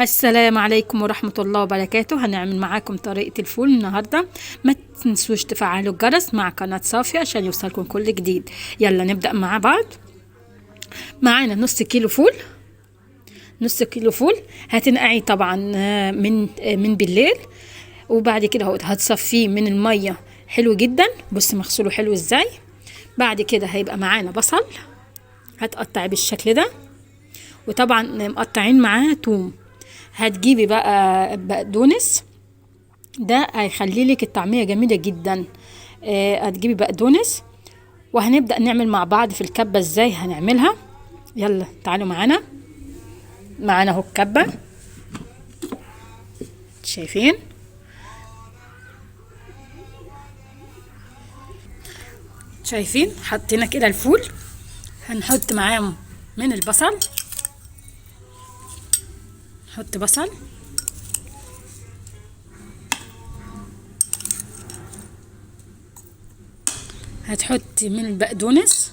السلام عليكم ورحمة الله وبركاته. هنعمل معاكم طريقة الفول النهاردة. ما تنسوش تفعلوا الجرس مع قناة صافية عشان يوصلكم كل جديد. يلا نبدأ مع بعض. معانا نص كيلو فول، نص كيلو فول هتنقعيه طبعا من بالليل، وبعد كده هتصفيه من المية حلو جدا. بص مغسوله حلو ازاي. بعد كده هيبقى معانا بصل هتقطعي بالشكل ده، وطبعا مقطعين معاه توم. هتجيبي بقى بقدونس، ده هيخلي لك الطعمية جميلة جدا. هتجيبي بقدونس، وهنبدأ نعمل مع بعض في الكبة ازاي هنعملها. يلا تعالوا معانا. معانا اهو الكبة، شايفين؟ شايفين حطينا كده الفول. هنحط معاهم من البصل، نحط بصل، هتحطي من البقدونس،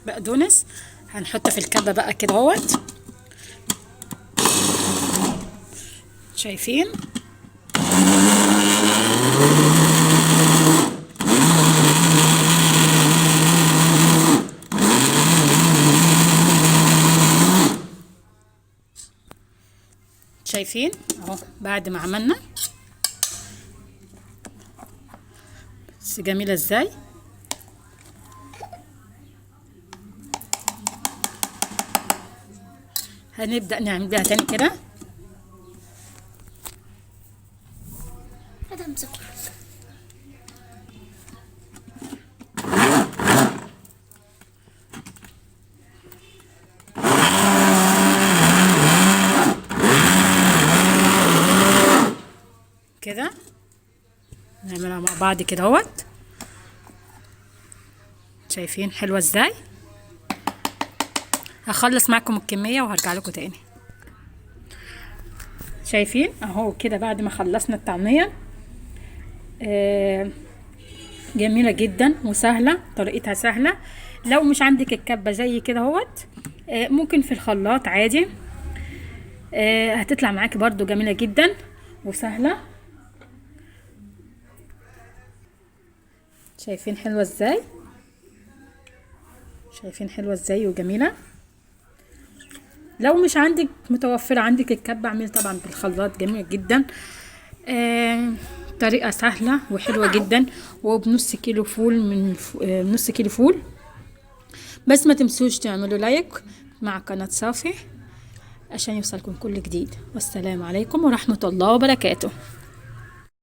بقدونس هنحطه في الكبة بقى كده اهوت. شايفين؟ شايفين اهو بعد ما عملنا، بس جميلة ازاي. هنبدأ نعمل بيها تاني كده. كده نعملها مع بعض كده اهوت. شايفين حلوة ازاي؟ هخلص معاكم الكمية وهرجع لكم تاني. شايفين اهو كده بعد ما خلصنا الطعمية. جميلة جدا وسهلة، طريقتها سهلة. لو مش عندك الكبة زي كده اهوت، ممكن في الخلاط عادي، هتطلع معاكي برضو جميلة جدا وسهلة. شايفين حلوة ازاي؟ شايفين حلوة ازاي وجميلة. لو مش عندك متوفرة عندك الكبة، اعملي طبعا بالخلاط، جميل جدا. طريقة سهلة وحلوة جدا، وبنص كيلو فول، من نص كيلو فول بس. ما تنسوش تعملوا لايك مع قناة صافي عشان يوصلكم كل جديد. والسلام عليكم ورحمة الله وبركاته.